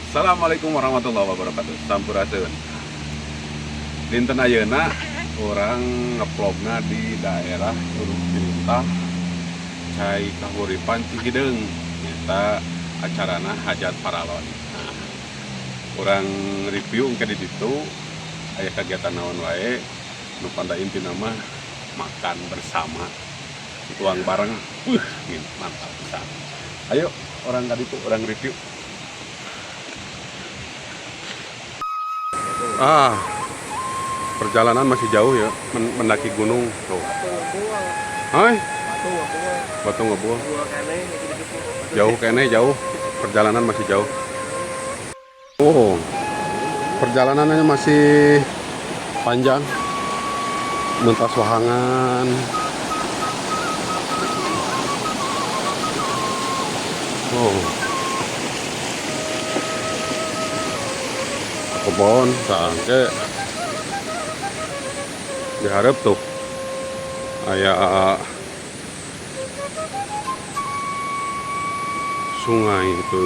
Assalamualaikum warahmatullahi wabarakatuh. Sampurasun. Dinten ayeuna urang ngevlogna di daerah Curug Cirintah, Cai Kahuripan Cihideung. Nyata acarana Hajat Paralon. Nah, urang review engke di ditu aya kegiatan naon wae, nu panda intina mah makan bersama, tuang bareng. Mantap pisan. Ayo urang ka ditu, urang review. Ah, perjalanan masih jauh ya, mendaki gunung tuh. Hai, batu ngebuang. Jauh kene, jauh. Perjalanan masih jauh. Oh, perjalanannya masih panjang. Mentas wahangan. Oh. Kebon sangke diharap tuh aya sungai itu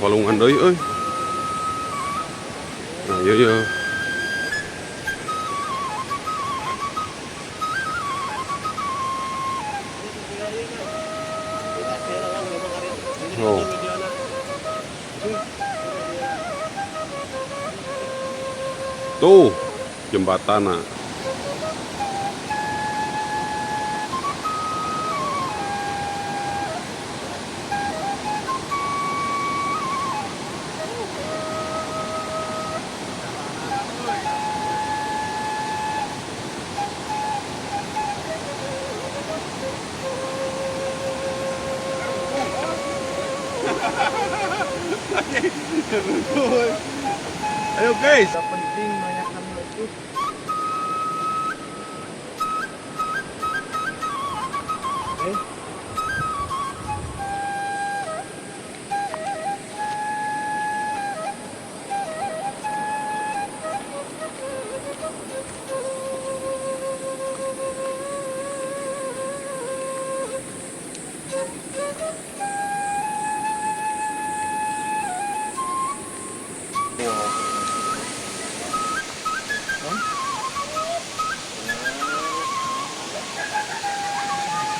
walungan deui euy. Nah, iya iya. Oh. Tuh jembatan. Ayo guys. Penting banyak itu.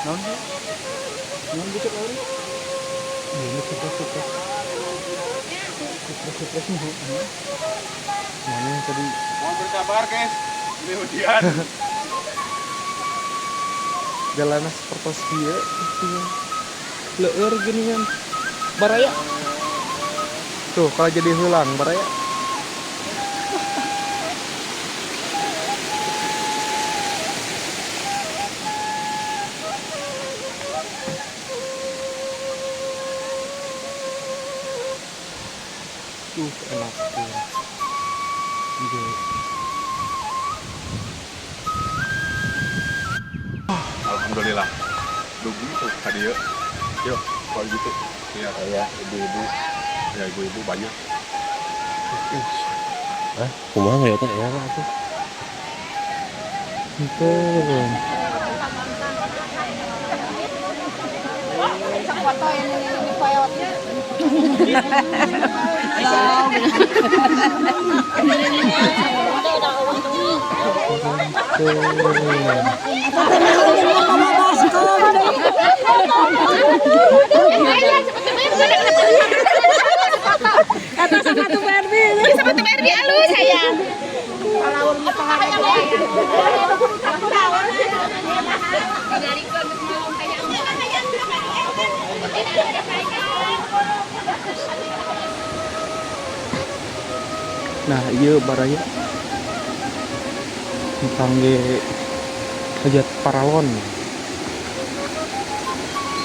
Non, non bisa lari. Ini surprise, surprise, surprise nih. Mana yang tadi? Mau bersabar guys, ini hujan. Jalannya seperti dia, leur gini kan, baraya. Tuh kalau jadi hilang baraya. Tuh enak tuh. Iya. Alhamdulillah. Dugi tuh tadi yuk. Yuk, kalau gitu. Iya, ya ibu-ibu. Ya ibu-ibu banyak. Hah? Kumaha ya teh ya atuh. Itu. Foto yang ini foyotnya. Kata sepatu Barbie. Sepatu Barbie halus sayang. Nah, iya baraya dipanggil Hajat Paralon.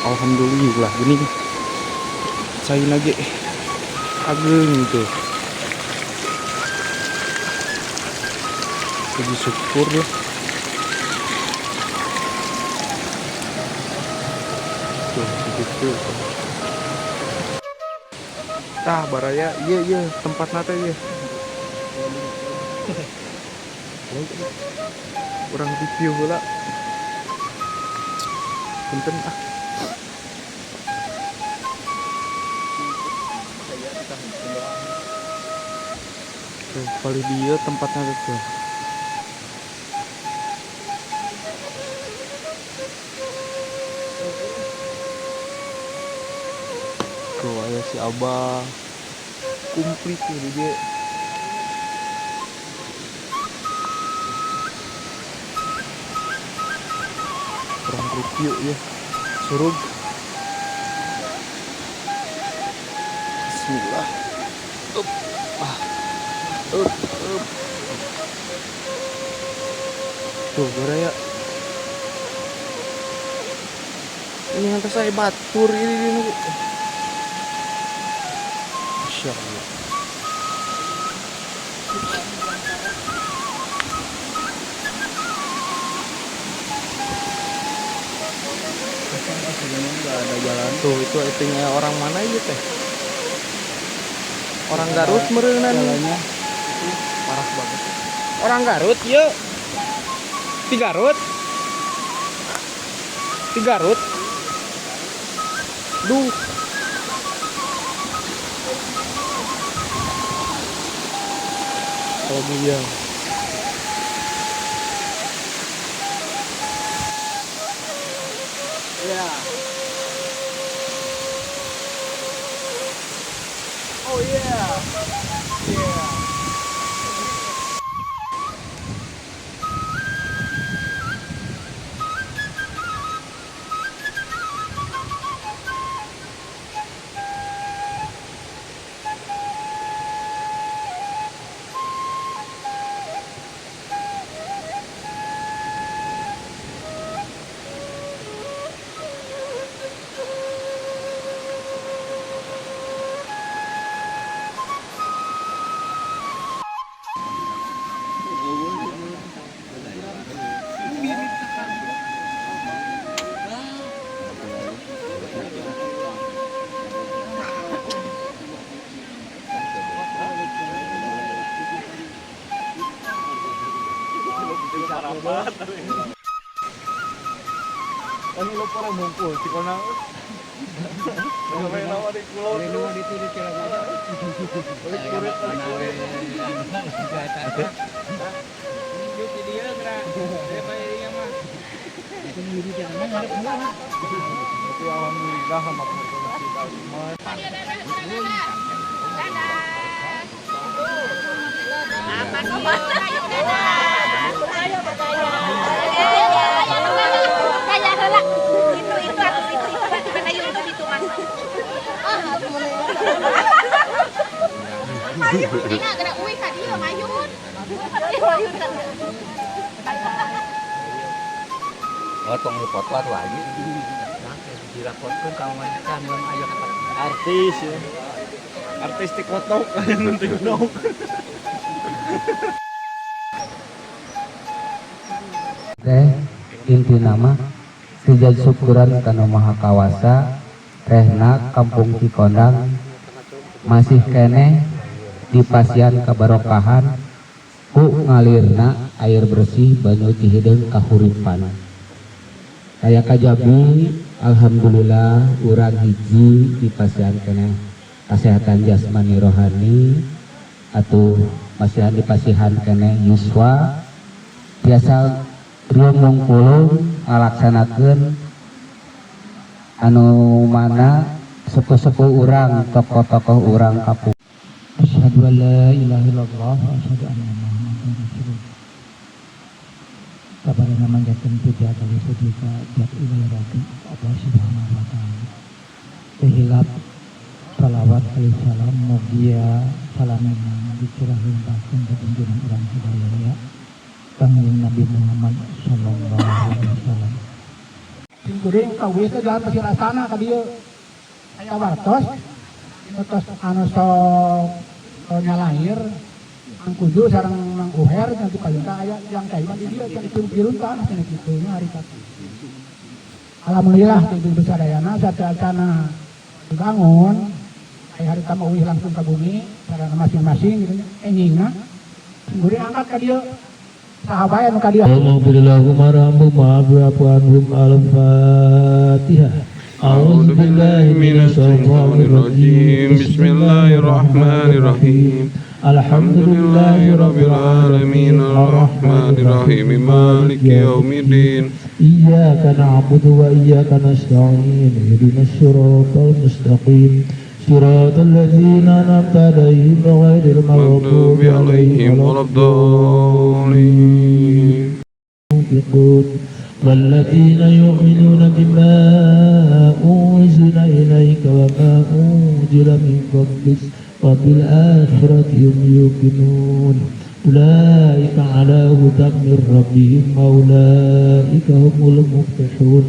Alhamdulillah gini saya lagi ageng tuh. Puji syukur lah. Tuh begitu. Tah baraya, iya iya tempat nate iya. Urang review heula. Punten ah. Tuh, palih dieu tempatna teh tuh. Tuh aya si Abah. Komplit tuh di dieu. Kurang review ya. Surug. Bismillah. Up. Ah. Up, up. Tuh, baraya. Ini yang saya batur ini. Masya Allah. Nggak ada jalan. Tuh, itu artinya orang mana ya teh? Orang Garut meureunan. Jalannya Parah banget. Orang Garut, yuk. Di Garut. Di Garut. Duh. Oh iya. Iya. Oh yeah. Yeah. Kan lu pernah ngumpul di kona. Tapi alhamdulillah sama masih Alman. Apa kemana? Kayak heula. Itu atuh itu mana itu itu Mas. Mayun, ingat gerak uih ka dieu mayun. Oh, tong foto atuh lagi. Dilaporkeun ka majikan mun aya Artis ya. Artis TikTok nanti dong. Teh inti nama sijad syukuran kana Maha Kawasa rehna Kampung Cikondang masih keneh di pasian kabarokahan ku ngalirna air bersih banyu Cihideung kahuripan. Kaya kajabi alhamdulillah urang hiji di pasian keneh kesehatan jasmani rohani atuh masihan dipasihan keneh yuswa biasa riung mungkulung ngalaksanakeun anu mana sepuh-sepuh urang tokoh-tokoh urang kampung. Asyhadu an la ilaha illallah wa asyhadu anna Muhammadan rasulullah. Kabarna manjatkeun puja kali puji ka Zat Ilahi Allah Subhanahu wa taala. Teu hilap salawat kali salam mugia salamina dicurah limpahkeun ka junjungan urang sadaya Kangjeng Nabi Muhammad sallallahu alaihi wasallam. Kuring kawis teh jalan pasir astana ka dieu. Aya wartos tos anu sok nyalahir Mang Kudu sareng Mang Uher cenah tukang aya yang kaiman di dieu can pirun tanah cenah kitu nya harita. Alhamdulillah ibu sadayana sateuacanna dibangun aya harita mah uih langsung ka bumi sarana masing-masing gitu nya enjingna kuring angkat ka dieu saha bae anu ka dieu. Allahumma warhamhum al-Fatihah. A'udzu billahi minasyaitonir rajim. Bismillahirrahmanirrahim. Alhamdulillahi rabbil alamin arrahmanir rahim maliki yaumiddin. Iyyaka na'budu wa iyyaka nasta'in ihdinas siratal mustaqim siratal ladzina an'amta 'alaihim ghairil maghdubi 'alaihim waladdallin. والذين يؤمنون بما أنزل إليك وما أنزل من قبلك وبالآخرة هم يوقنون أولئك على هدى من ربهم وأولئك هم المفلحون.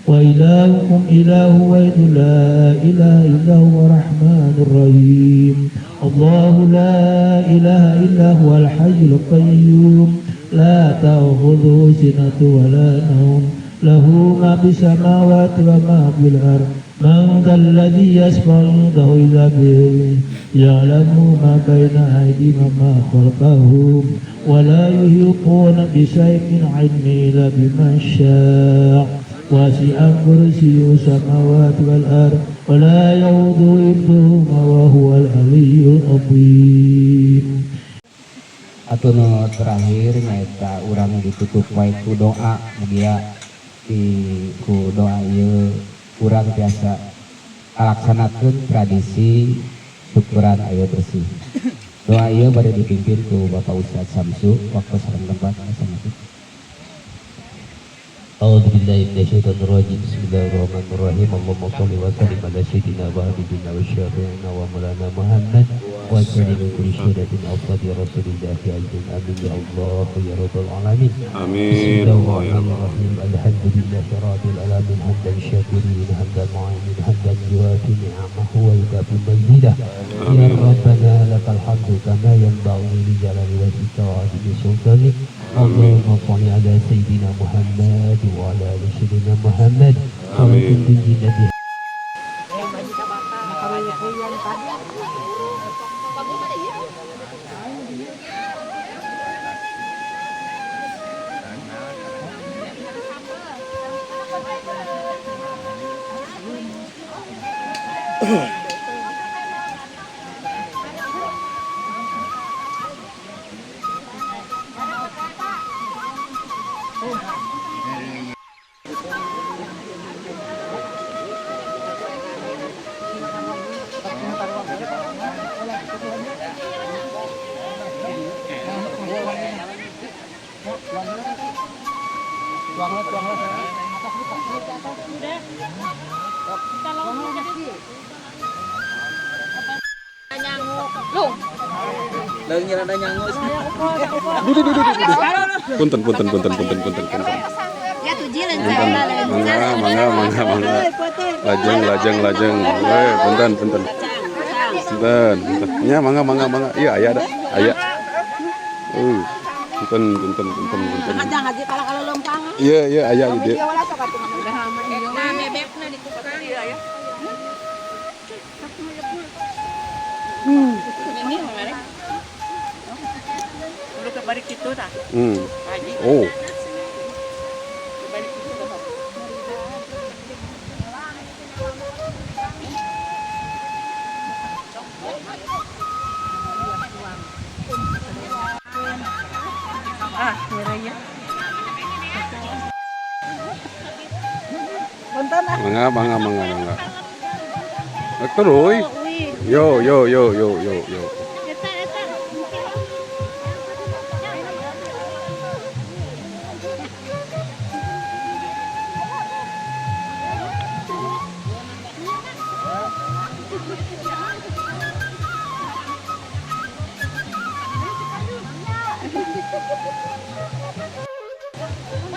وإلهكم إله واحد لا إله إلا هو الرحمن الرحيم. الله لا إله إلا هو الحي القيوم لا تأخذه سنة ولا نوم له ما في السماوات وما في الأرض من ذا الذي يشفع عنده إلا بإذنه يعلم ما بين أيديهم وما خلفهم ولا يحيطون بشيء من علمه إلا بما شاء وسع كرسيه السماوات والأرض ولا يؤوده حفظهما وهو العلي العظيم. Atau nu terakhir nyaeta urang ditutup wae ku doa, mugia di ku doa ieu urang biasa ngalaksanakeun tradisi syukuran air bersih. Doa ieu bade dipimpin ku Bapak Ustadz Samsu, waktu sareng tempat Assalamualaikum. A'udzu billahi minasyaitonir rajim. Bismillahirrahmanirrahim. Allahumma shalli wa sallim ala sayyidina wa habibina wa syafi'ina wa maulana Muhammad wa sallim kulli syai'in afdali rasulillah ajmain. Amin ya Allah ya rabbal alamin. Amin. Bismillahirrahmanirrahim. Alhamdulillahi rabbil alamin hamdan syakirin hamdan mu'inin hamdan yuafi ni'amahu wa yukafi mazidah. Ya Rabbana lakal hamdu kama yanbaghi li jalali wajhika wa 'azimi sultanik. Allahumma shalli ala sayyidina Muhammad wa ala ali sayyidina Muhammad. Amin. Punten punten punten punten punten punten. Ya tuji Punten. Mangga mangga mangga mangga. Lajeng lajeng lajeng. Punten punten. Punten punten. Nya mangga mangga mangga. Iya aya ada. Aya. Punten punten punten punten. Iya iya aya di dieu. Nah, bebekna di tukang. Ini kemarin. Udah kebalik itu tah. Oh. Kebalik itu tah. Ah, ya. Mangga mangga mangga mangga. Terus. Yo yo yo yo yo yo.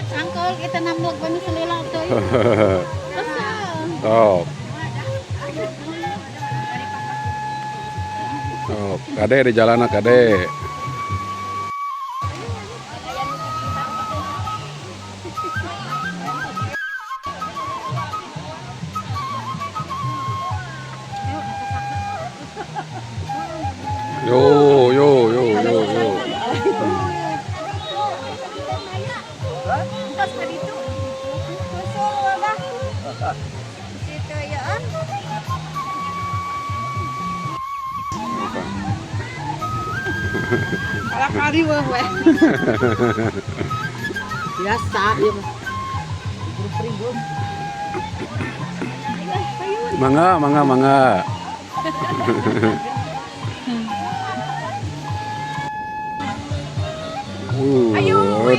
Cangkol kita namlog ba ni salila to. Top. Top. Kade di jalan kade. Yo yo yo yo yo. Kalah kali weh weh. Biasa ieu mah. Mangga, mangga, mangga.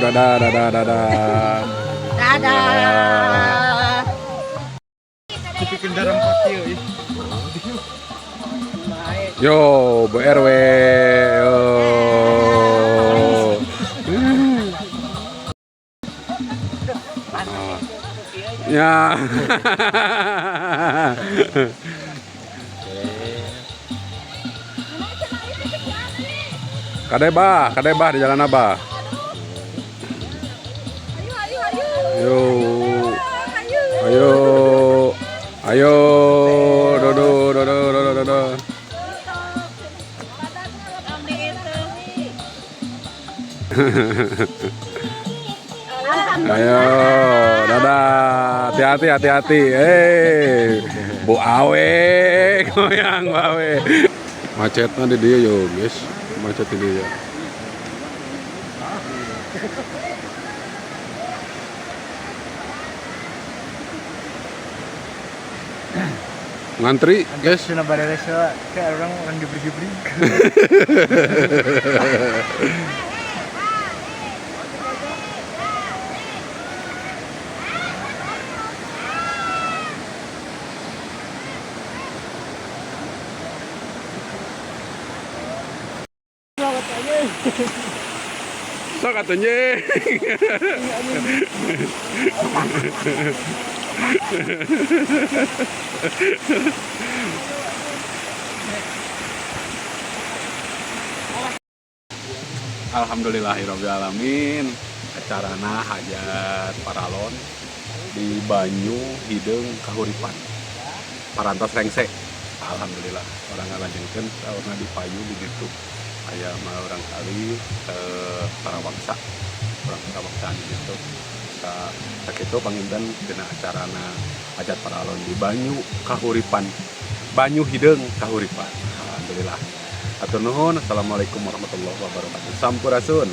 Dadah, dadah, dadah. Dadah. Kopi kendaraan kaki euy. Yo, Bu RW. Yo. Oh. Ya. Kade bah, kade bah di jalan abah. Ayo. Ayo. Ayo, dodo, dodo, dodo, dodo. Ayo, dadah. Hati-hati, hati-hati. Eh, Bu Awe, goyang Bu Awe. Macetnya di dia yo, guys. Macet di dia. Ngantri, guys. Sudah beres kayak orang orang jebrik-jebrik. Sok atuh nye. Alhamdulillahirobbilalamin. Acarana hajat paralon di Banyu Hideung Kahuripan. Parantos rengse. Alhamdulillah urang ngalajengkeun saurna di payu di ditu. Aya mah urang kali tarawangsa. Urang tarawangsa di ditu. Sakitu panginten dina acarana hajat paralon di Banyu Kahuripan. Banyu Hideung Kahuripan. Alhamdulillah. Hatur nuhun. Assalamualaikum warahmatullahi wabarakatuh. Sampurasun.